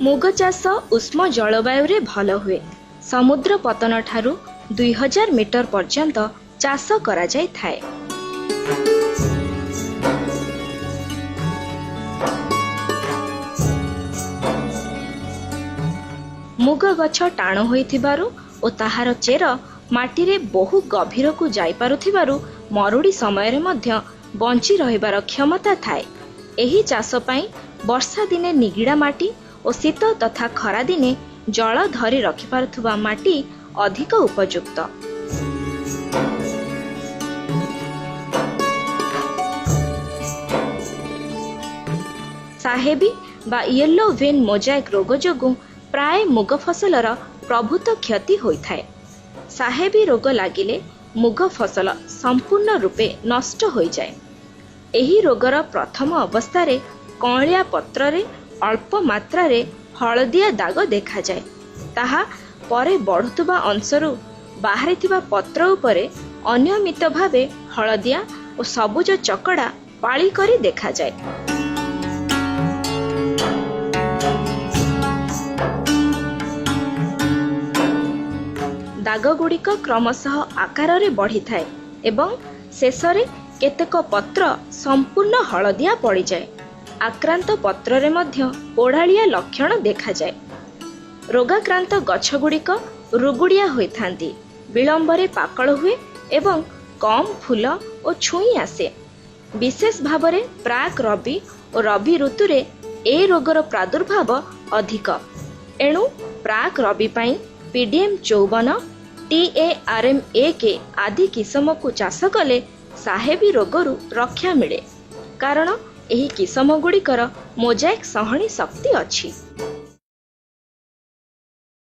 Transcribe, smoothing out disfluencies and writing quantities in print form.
ମୁଗ ଚାଷ ଉଷ୍ମ ଜଳବାୟୁରେ ଭଲ ହୁଏ। ସମୁଦ୍ର ପତନ ଠାରୁ 2000 ମିଟର ପର୍ଯ୍ୟନ୍ତ ଚାଷ କରାଯାଇଥାଏ। ମୁଗ ଗଛ ଟାଣ ହୋଇଥିବାରୁ ଓ ତାହାର ଚେର ମାଟିରେ ବହୁ ଗଭୀରକୁ ଯାଇପାରୁଥିବାରୁ ମରୁଡ଼ି ସମୟରେ ମଧ୍ୟ ବଞ୍ଚି ରହିବାର କ୍ଷମତା ଥାଏ। ଏହି ଚାଷ ପାଇଁ ବର୍ଷା ଦିନେ ନିଗିଡ଼ା ମାଟି ଓ ଶୀତ ତଥା ଖରାଦିନେ ଜଳ ଧରି ରଖିପାରୁଥିବା ମାଟି ଅଧିକ ଉପଯୁକ୍ତ। ସାହେବୀ ବା ୟେଲୋ ଭେନ୍ ମୋଜାଇକ୍ ରୋଗ ଯୋଗୁଁ ପ୍ରାୟ ମୁଗ ଫସଲର ପ୍ରଭୂତ କ୍ଷତି ହୋଇଥାଏ। ସାହେବୀ ରୋଗ ଲାଗିଲେ ମୁଗ ଫସଲ ସମ୍ପୂର୍ଣ୍ଣ ରୂପେ ନଷ୍ଟ ହୋଇଯାଏ। ଏହି ରୋଗର ପ୍ରଥମ ଅବସ୍ଥାରେ କଅଁଳିଆ ପତ୍ରରେ ଅଳ୍ପ ମାତ୍ରାରେ ହଳଦିଆ ଦାଗ ଦେଖାଯାଏ। ତାହା ପରେ ବଢୁଥିବା ଅଂଶରୁ ବାହାରିଥିବା ପତ୍ର ଉପରେ ଅନିୟମିତ ଭାବେ ହଳଦିଆ ଓ ସବୁଜ ଚକଡ଼ା ପାଳି କରି ଦେଖାଯାଏ। ଦାଗଗୁଡ଼ିକ କ୍ରମଶଃ ଆକାରରେ ବଢ଼ିଥାଏ ଏବଂ ଶେଷରେ କେତେକ ପତ୍ର ସମ୍ପୂର୍ଣ୍ଣ ହଳଦିଆ ପଡ଼ିଯାଏ। ଆକ୍ରାନ୍ତ ପତ୍ରରେ ମଧ୍ୟ ପୋଡ଼ାଳିଆ ଲକ୍ଷଣ ଦେଖାଯାଏ। ରୋଗାକ୍ରାନ୍ତ ଗଛଗୁଡ଼ିକ ରୁଗୁଡ଼ିଆ ହୋଇଥାନ୍ତି, ବିଳମ୍ବରେ ପାକଳ ହୁଏ ଏବଂ କମ୍ ଫୁଲ ଓ ଛୁଇଁ ଆସେ। ବିଶେଷ ଭାବରେ ପ୍ରାକ୍ ରବି ଓ ରବି ଋତୁରେ ଏ ରୋଗର ପ୍ରାଦୁର୍ଭାବ ଅଧିକ। ଏଣୁ ପ୍ରାକ୍ ରବି ପାଇଁ ପିଡିଏମ୍ 54, TARM 1 ଆଦି କିସମକୁ ଚାଷ କଲେ ସାହେବୀ ରୋଗରୁ ରକ୍ଷା ମିଳେ, କାରଣ ଏହି କିସମଗୁଡ଼ିକର ମୋଜାଇକ୍ ସହଣୀ ଶକ୍ତି ଅଛି।